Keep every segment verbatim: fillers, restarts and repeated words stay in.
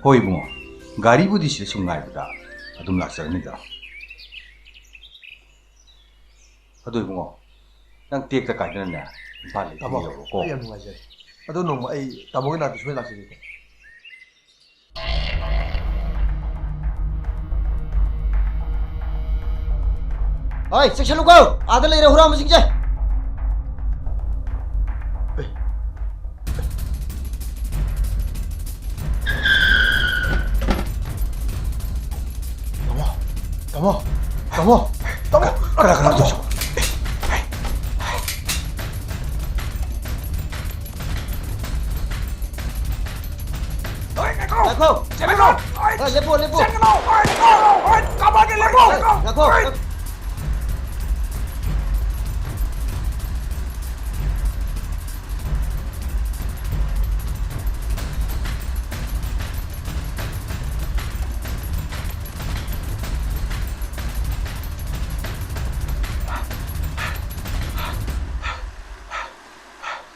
ꯍꯣꯏ ꯏꯕꯨꯡꯉꯣ, ꯒꯥꯔꯤꯕꯨꯗꯤ ꯁꯤꯗ ꯁꯨꯝ ꯉꯥꯏꯕꯗ ꯑꯗꯨꯝ ꯂꯥꯛꯆꯔꯅꯤꯗ꯫ ꯑꯗꯣ ꯏꯕꯨꯡꯉꯣ, ꯅꯪ ꯇꯦꯛꯇ ꯀꯥꯏꯗꯅꯅꯦ ꯏꯝꯐꯥꯜ ꯇꯥꯃꯣ, ꯌꯧꯔꯣꯀꯣ꯫ ꯑꯩ ꯌꯥꯝ ꯅꯨꯡꯉꯥꯏꯖꯔꯦ꯫ ꯑꯗꯣ ꯅꯣꯡꯃ ꯑꯩ ꯇꯥꯃꯣꯒꯤ ꯅꯥꯛꯇ ꯁꯣꯏꯗꯅ ꯂꯥꯛꯆꯒꯦꯀꯣ꯫ ꯍꯣꯏ, ꯆꯦꯛꯁꯤꯜꯂꯨꯀꯣ! ꯑꯥꯗ ꯂꯩꯔꯦ ꯍꯨꯔꯥꯟꯕꯁꯤꯡꯁꯦ! ꯇꯥꯃꯣ! ꯇꯥꯃꯣ! ꯇꯥꯃꯣ! ꯇꯥꯃꯣ! ꯀꯅꯥ, ꯀꯅꯥ ꯇꯧꯔꯤꯁꯤꯕꯣ? ꯉꯥꯏꯈꯣ! ꯉꯥꯏꯈꯣ! ꯂꯦꯞꯄꯣ, ꯂꯦꯞꯄꯣ! ꯉꯥꯏꯈꯣ!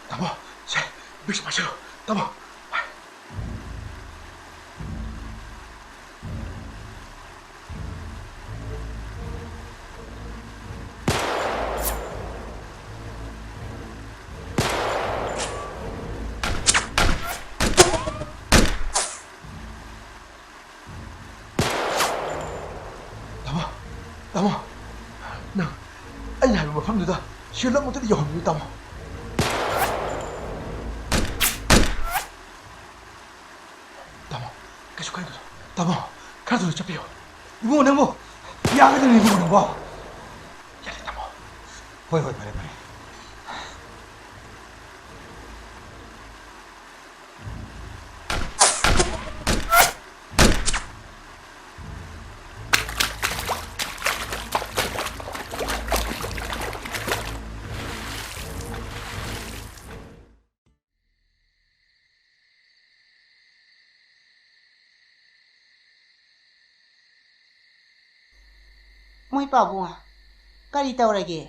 ꯇꯥꯃꯣ, ꯁꯦ, ꯕꯤꯛꯁ ꯄꯥꯏꯁꯤꯜꯂꯨ, ꯇꯥꯃꯣ꯫ ꯇꯥꯃꯣ, ꯅꯪ ꯑꯩꯅ ꯍꯥꯏꯕ ꯃꯐꯝꯗꯨꯗ ꯁꯤꯜ ꯑꯃꯨꯛꯇꯗꯤ ꯌꯧꯍꯟꯕꯤꯌꯨ, ꯇꯥꯃꯣ꯫ ꯇꯥꯃꯣ, ꯀꯩꯁꯨ ꯀꯥꯏꯗꯦ꯫ ꯇꯥꯃꯣ, ꯈꯔ ꯊꯨꯅ ꯆꯠꯄꯤꯌꯨ꯫ ꯏꯕꯨꯡꯉꯣ, ꯅꯪꯕꯨ ꯌꯥꯒꯗ꯭ꯔꯅꯦ, ꯏꯕꯨꯡꯉꯣ, ꯅꯪꯕꯣ? ꯌꯥꯔꯦ, ꯇꯥꯃꯣ꯫ ꯍꯣꯏ, ꯍꯣꯏ, ꯐꯔꯦ, ꯐꯔꯦ꯫ ꯃꯣꯏ ꯄꯥꯕꯨꯡ, ꯀꯔꯤ ꯇꯧꯔꯒꯦ?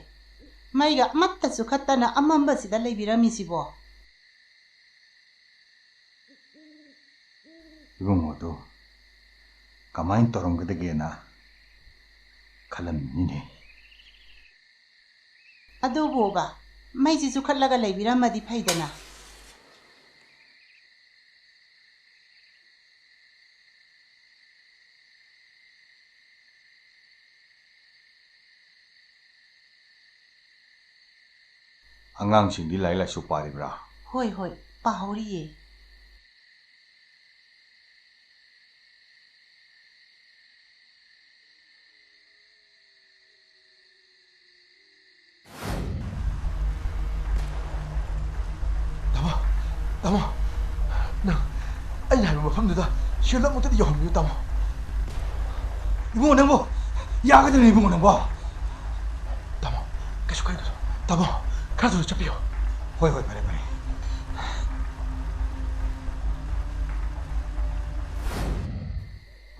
ꯃꯩꯒ ꯑꯃꯠꯇ ꯆꯨꯈꯠꯇꯅ ꯑꯃꯝꯕꯁꯤꯗ ꯂꯩꯕꯤꯔꯝꯃꯤꯁꯤꯕꯣ? ꯏꯕꯨꯡꯉꯣꯗꯨ ꯀꯃꯥꯏꯅ ꯇꯧꯔꯝꯒꯗꯒꯦꯅ ꯈꯜꯂꯝꯃꯤꯅꯤꯅꯦ꯫ ꯑꯗꯨꯕꯨꯕ, ꯃꯩꯁꯤ ꯆꯨꯈꯠꯂꯒ ꯂꯩꯕꯤꯔꯝꯃꯗꯤ ꯐꯩꯗꯅ꯫ ꯑꯉꯥꯡꯁꯤꯡꯗꯤ ꯂꯥꯏꯔꯤꯛ ꯂꯥꯏꯁꯨ ꯄꯥꯔꯤꯕ꯭ꯔꯥ? ꯍꯣꯏ, ꯍꯣꯏ, ꯄꯥꯍꯧꯔꯤꯌꯦ꯫ ꯇꯥꯃꯣ, ꯇꯥꯃꯣ, ꯅꯪ ꯑꯩꯅ ꯍꯥꯏꯕ ꯃꯐꯝꯗꯨꯗ ꯁꯤꯜ ꯑꯃꯨꯛꯇꯗꯤ ꯌꯧꯍꯟꯕꯤꯌꯨ, ꯇꯥꯃꯣ꯫ ꯏꯕꯨꯡꯉꯣ, ꯅꯪꯕꯨ ꯌꯥꯒꯗ꯭ꯔꯅꯦ, ꯏꯕꯨꯡꯉꯣ, ꯅꯪꯕꯣ? ꯇꯥꯃꯣ, ꯀꯩꯁꯨ ꯀꯥꯏꯗꯦ꯫ ꯇꯥꯃꯣ, ꯈꯔ ꯊꯨꯅ ꯆꯠꯄꯤꯌꯨ꯫ ꯍꯣꯏ, ꯍꯣꯏ, ꯐꯔꯦ, ꯐꯔꯦ꯫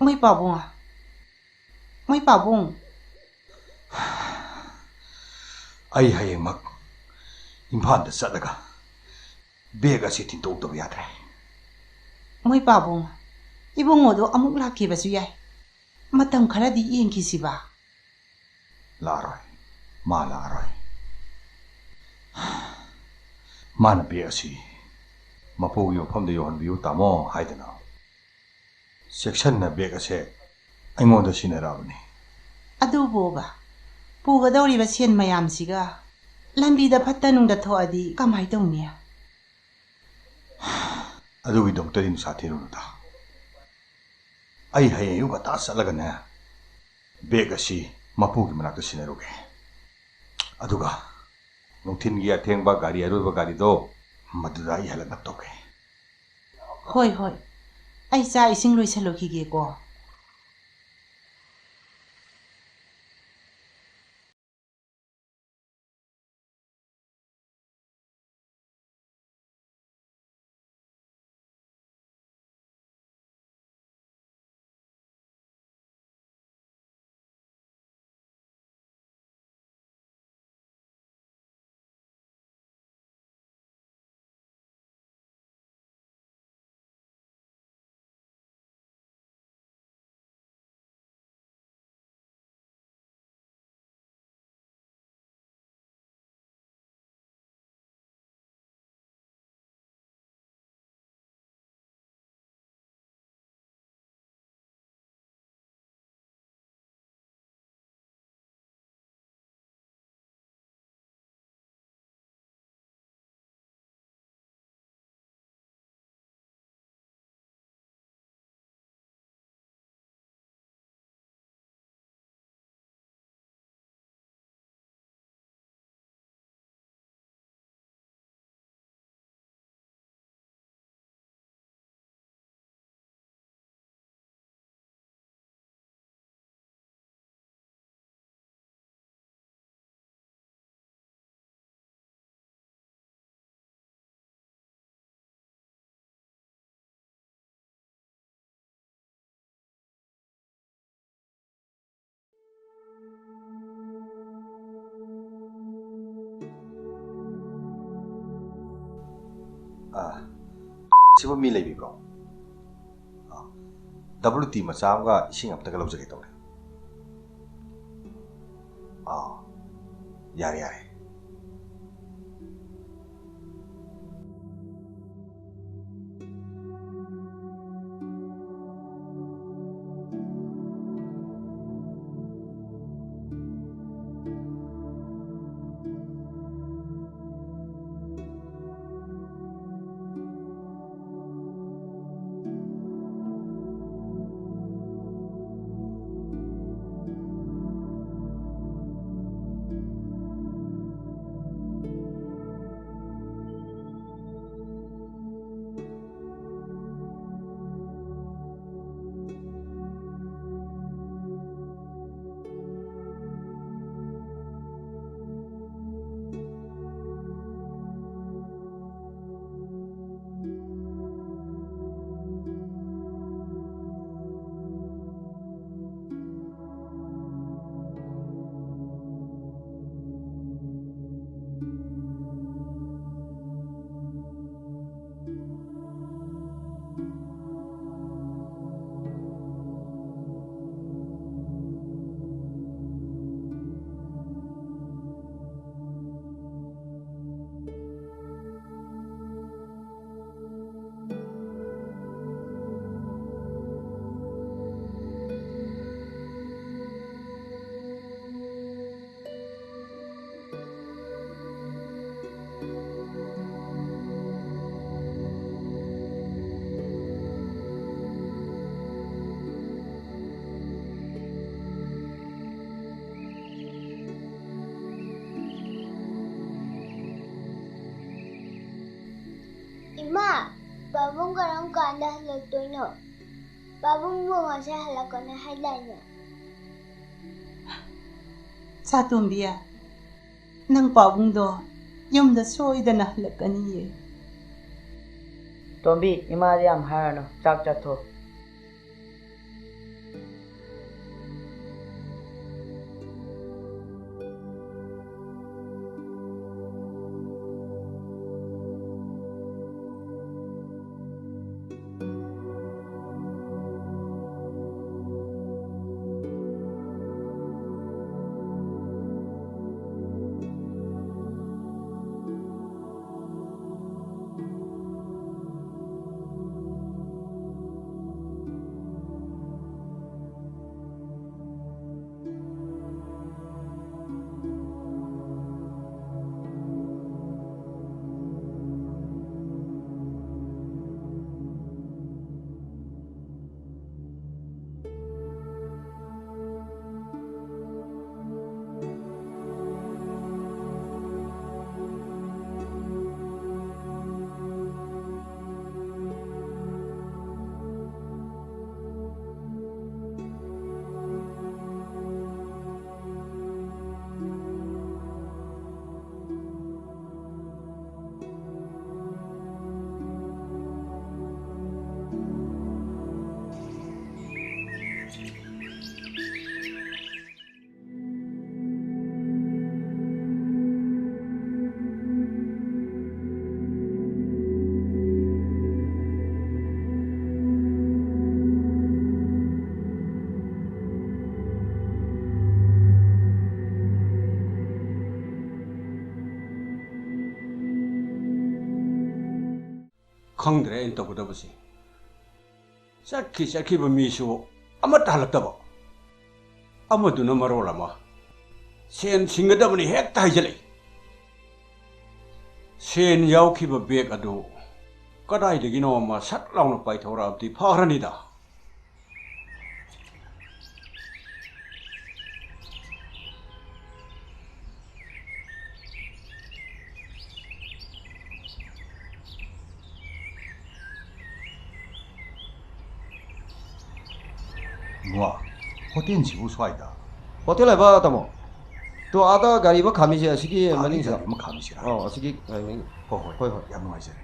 ꯃꯣꯏ ꯄꯥꯕꯨꯡ, ꯃꯣꯏ ꯄꯥꯕꯨꯡ꯫ ꯑꯩ ꯍꯌꯦꯡꯃꯛ ꯏꯝꯐꯥꯜꯗ ꯆꯠꯂꯒ ꯕꯦꯒ ꯑꯁꯤ ꯊꯤꯟꯗꯣꯛꯇꯕ ꯌꯥꯗ꯭ꯔꯦ꯫ ꯃꯣꯏ ꯄꯥꯕꯨꯡ, ꯏꯕꯨꯡꯉꯣꯗꯣ ꯑꯃꯨꯛ ꯂꯥꯛꯈꯤꯕꯁꯨ ꯌꯥꯏ꯫ ꯃꯇꯝ ꯈꯔꯗꯤ ꯌꯦꯡꯈꯤꯁꯤꯕ꯫ ꯂꯥꯛꯑꯔꯣꯏ, ꯃꯥ ꯂꯥꯛꯑꯔꯣꯏ꯫ ꯃꯥꯅ ꯕꯦꯒ ꯑꯁꯤ ꯃꯄꯨꯒꯤ ꯃꯐꯝꯗ ꯌꯧꯍꯟꯕꯤꯌꯨ, ꯇꯥꯃꯣ, ꯍꯥꯏꯗꯅ ꯆꯦꯛꯁꯟꯅ ꯕꯦꯒ ꯑꯁꯦ ꯑꯩꯉꯣꯟꯗ ꯁꯤꯟꯅꯔꯛꯑꯕꯅꯤ꯫ ꯑꯗꯨꯕꯣꯕ, ꯄꯨꯒꯗꯧꯔꯤꯕ ꯁꯦꯟ ꯃꯌꯥꯝꯁꯤꯒ ꯂꯝꯕꯤꯗ ꯐꯠꯇ ꯅꯨꯡꯗ ꯊꯣꯛꯑꯗꯤ ꯀꯃꯥꯏ ꯇꯧꯅꯤ? ꯑꯗꯨꯒꯤꯗꯃꯛꯇꯗꯤ ꯅꯨꯡꯁꯥ ꯊꯤꯔꯨꯅꯨꯗ꯫ ꯑꯩ ꯍꯌꯦꯡ ꯑꯌꯨꯛ ꯉꯟꯇꯥ ꯆꯠꯂꯒꯅꯦ, ꯕꯦꯒ ꯑꯁꯤ ꯃꯄꯨꯒꯤ ꯃꯅꯥꯛꯇ ꯁꯤꯟꯅꯔꯨꯒꯦ꯫ ꯑꯗꯨꯒ ꯅꯨꯡꯊꯤꯟꯒꯤ ꯑꯊꯦꯡꯕ ꯒꯥꯔꯤ, ꯑꯔꯣꯏꯕ ꯒꯥꯔꯤꯗꯣ, ꯃꯗꯨꯗ ꯑꯩ ꯍꯜꯂꯛꯅꯕ ꯇꯧꯒꯦ꯫ ꯍꯣꯏ, ꯍꯣꯏ꯫ ꯑꯩ ꯆꯥꯛ ꯏꯁꯤꯡ ꯂꯣꯏꯁꯜꯂꯨꯈꯤꯒꯦꯀꯣ꯫ ꯑꯥ, ꯁꯤꯕꯨ ꯃꯤ ꯂꯩꯕꯤꯕ꯭ꯔꯣ? ꯑꯥ, ꯗꯕ꯭ꯂꯤꯎ ꯇꯤ ꯃꯆꯥ ꯑꯃꯒ ꯏꯁꯤꯡ ꯑꯝꯇꯒ ꯂꯧꯖꯒꯦ ꯇꯧꯅꯦ꯫ ꯑꯥ, ꯌꯥꯔꯦ, ꯌꯥꯔꯦ꯫ ꯄꯥꯕꯨꯡ ꯀꯔꯝ ꯀꯥꯟꯗ ꯍꯜꯂꯛꯇꯣꯏꯅꯣ? ꯄꯥꯕꯨꯡꯕꯨ ꯉꯁꯤ ꯍꯜꯂꯛꯀꯅꯤ ꯍꯥꯏꯗꯥꯏꯅꯦ? ꯁꯥꯇꯣꯝꯕꯤ, ꯅꯪ ꯄꯥꯕꯨꯡꯗꯣ ꯌꯨꯝꯗ ꯁꯣꯏꯗꯅ ꯍꯜꯂꯛꯀꯅꯤꯌꯦ꯫ ꯇꯣꯝꯕꯤ, ꯏꯃꯥꯗ ꯌꯥꯝ ꯍꯥꯏꯔꯅꯨ, ꯆꯥꯛ ꯆꯥꯊꯣꯛ꯫ ꯈꯪꯗ꯭ꯔꯦ ꯑꯩꯅ ꯇꯧꯒꯗꯕꯁꯦ꯫ ꯆꯠꯈꯤ ꯆꯠꯈꯤꯕ ꯃꯤꯁꯨ ꯑꯃꯠꯇ ꯍꯜꯂꯛꯇꯕ꯫ ꯑꯃꯗꯨꯅ ꯃꯔꯣꯜ ꯑꯃ ꯁꯦꯟ ꯁꯤꯡꯒꯗꯕꯅꯤ ꯍꯦꯛꯇ ꯍꯥꯏꯖꯜꯂꯛꯏ꯫ ꯁꯦꯟ ꯌꯥꯎꯈꯤꯕ ꯕꯦꯒ ꯑꯗꯨ ꯀꯗꯥꯏꯗꯒꯤꯅꯣ ꯑꯃ ꯁꯠ ꯂꯥꯎꯅ ꯄꯥꯏꯊꯣꯔꯛꯑꯕꯗꯤ ꯐꯈ꯭ꯔꯅꯤꯗ꯫ ꯏꯕꯨꯡꯉꯣ, ꯍꯣꯇꯦꯜꯁꯤꯕꯨ ꯁ꯭ꯋꯥꯏꯗ? ꯍꯣꯇꯦꯜ ꯍꯥꯏꯕ, ꯇꯥꯃꯣ? ꯇꯣ, ꯑꯥꯗ ꯒꯥꯔꯤ ꯑꯃ ꯈꯥꯝꯃꯤꯁꯦ, ꯑꯁꯤꯒꯤ ꯑꯥ, ꯃꯅꯤꯡꯁꯤꯗ꯫ ꯒꯥꯔꯤ ꯑꯃ ꯈꯥꯝꯃꯤꯁꯤꯔꯥ? ꯑꯣ, ꯑꯁꯤꯒꯤ ꯒꯥꯔꯤ ꯃꯅꯤꯡ꯫ ꯍꯣꯏ, ꯍꯣꯏ, ꯍꯣꯏ, ꯍꯣꯏ꯫ ꯌꯥꯝ ꯅꯨꯡꯉꯥꯏꯖꯔꯦ꯫